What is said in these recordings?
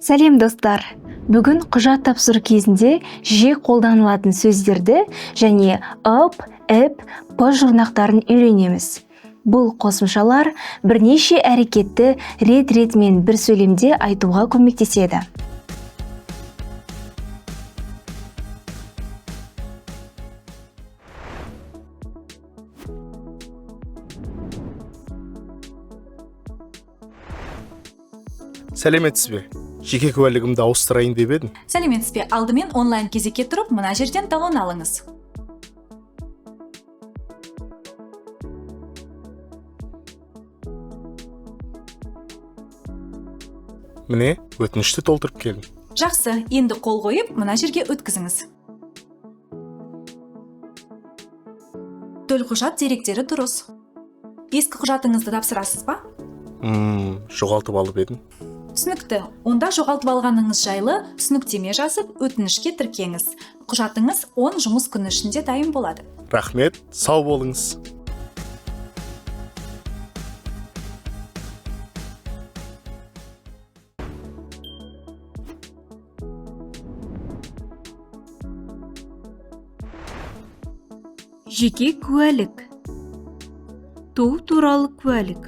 Сәлем, достар! Бүгін құжат тапсыру кезінде жиі қолданылатын сөздерді және ып, іп, п жұрнақтарын үйренеміз. Бұл қосымшалар бірнеше әрекетті рет-ретімен бір сөйлемде айтуға көмектеседі. Сәлеметсіз бе! Жеке куәлігімді ауыстырайын деп едім. Сәлеметсіз бе! Алдымен онлайн кезекке тұрып, мына жерден талон алыңыз. Міне, өтінішті толтырып келдім. Жақсы, енді қол қойып, мына жерге өткізіңіз. Төлқұжат деректері дұрыс. Ескі құжатыңызды тапсырасыз ба? Жоғалтып алып едім. Түсінікті. Онда жоғалтып алғаныңыз жайлы түсініктеме жазып, өтінішке тіркеңіз. Құжатыңыз 10 жұмыс күні ішінде дайын болады. Рахмет, сау болыңыз! Жеке куәлік, туу туралы куәлік,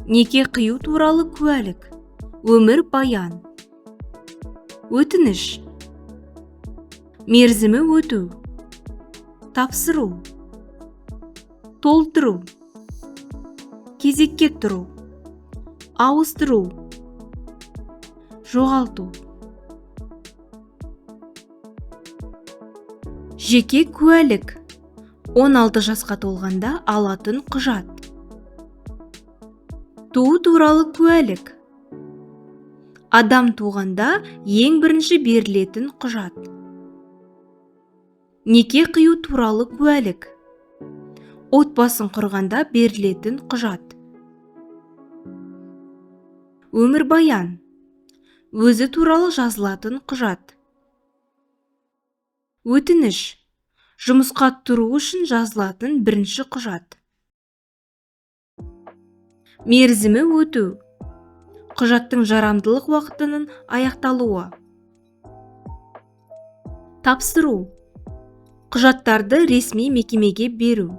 неке қию туралы куәлік, өмір баян, өтініш, мерзімі өту, тапсыру, толтыру, кезекке тұру, ауыстыру, жоғалту. Жеке куәлік – 16 жасқа толғанда алатын құжат. Туу туралы куәлік – адам туғанда ең бірінші берілетін құжат. Неке қию туралы куәлік – отбасын құрғанда берілетін құжат. Өмірбаян – өзі туралы жазылатын құжат. Өтініш – жұмысқа тұру үшін жазылатын бірінші құжат. Мерзімі өту – құжаттың жарамдылық уақытының аяқталуы. Тапсыру – құжаттарды ресми мекемеге беру.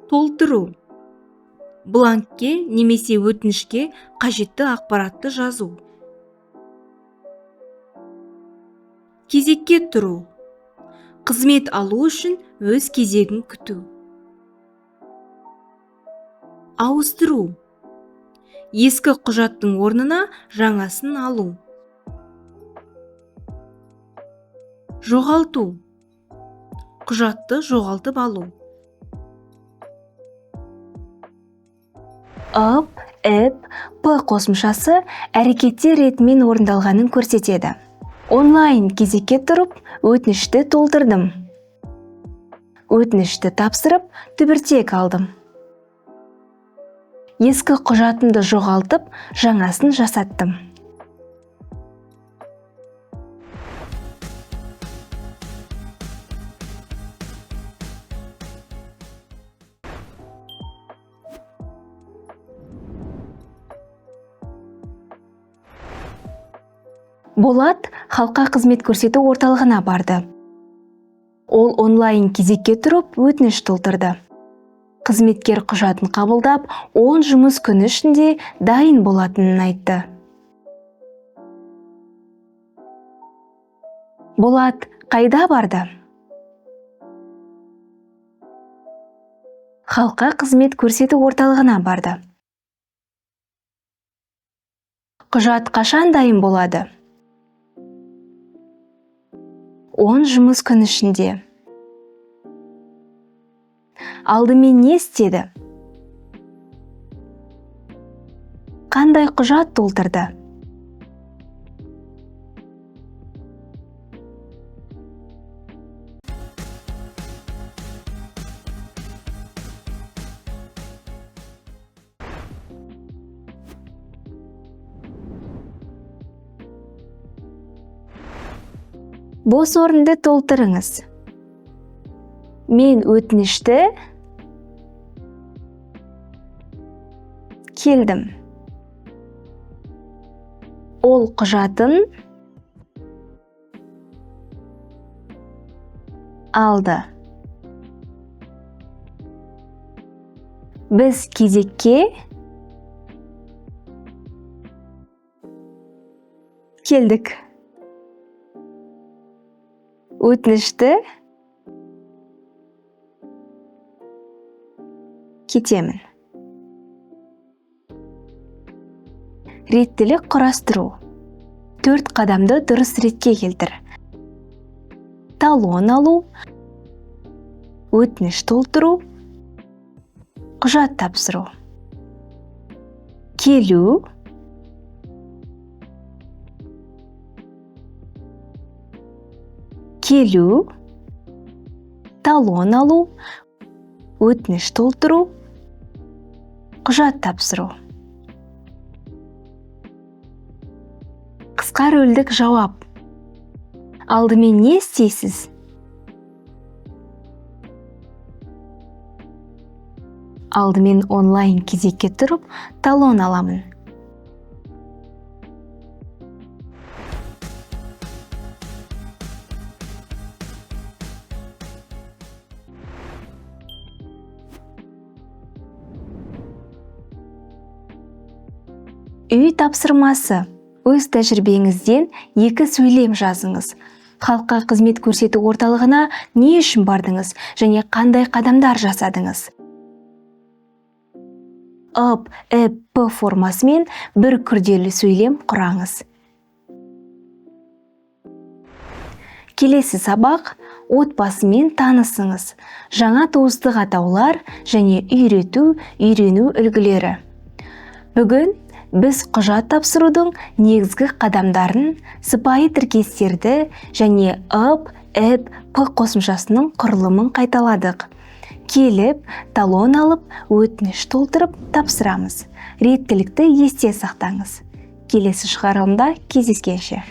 Толтыру – бланкке немесе өтінішке қажетті ақпаратты жазу. Кезекке тұру – қызмет алу үшін өз кезегін күту. Ауыстыру – ескі құжаттың орнына жаңасын алу. Жоғалту – құжатты жоғалтып алу. Ып, іп, п қосымшасы әрекеттер ретімен орындалғанын көрсетеді. Онлайн кезекке тұрып, өтінішті толтырдым. Өтінішті тапсырып, түбіртек алдым. Ескі құжатымды жоғалтып, жаңасын жасаттым. Болат халыққа қызмет көрсету орталығына барды. Ол онлайн кезекке тұрып, өтініш толтырды. Қызметкер құжатын қабылдап, 10 жұмыс күні ішінде дайын болатынын айтты. Болат қайда барды? Халыққа қызмет көрсету орталығына барды. Құжат қашан дайын болады? 10 жұмыс күні ішінде. Алдымен не істеді? Қандай құжат толтырды? Бос орынды толтырыңыз. Мен өтінішті келдім. Ол құжатын алды. Біз кезекке келдік. Өтінішті кетемін. Реттілік құрастыру. 4 қадамды дұрыс ретке келтір. Талон алу, өтініш толтыру, құжат тапсыру. Келу, келу, талон алу, өтініш толтыру, құжат тапсыру. Қысқа рөлдік жауап. Алдымен не істейсіз? Алдымен онлайн кезекке тұрып, талон аламын. Үй тапсырмасы. Өз тәжірибеңізден 2 сөйлем жазыңыз. Халыққа қызмет көрсету орталығына не үшін бардыңыз және қандай қадамдар жасадыңыз? Ып, іп, п формасымен бір күрделі сөйлем құраңыз. Келесі сабақ отбасымен танысыңыз. Жаңа туыстық атаулар және үйрету, үйрену үлгілері. Бүгін біз құжат тапсырудың негізгі қадамдарын, сыпайы тіркестерді және ып, іп, п қосымшасының құрылымын қайталадық. Келіп, талон алып, өтініш толтырып тапсырамыз. Реттілікті есте сақтаңыз. Келесі шығарылымда кездескенше.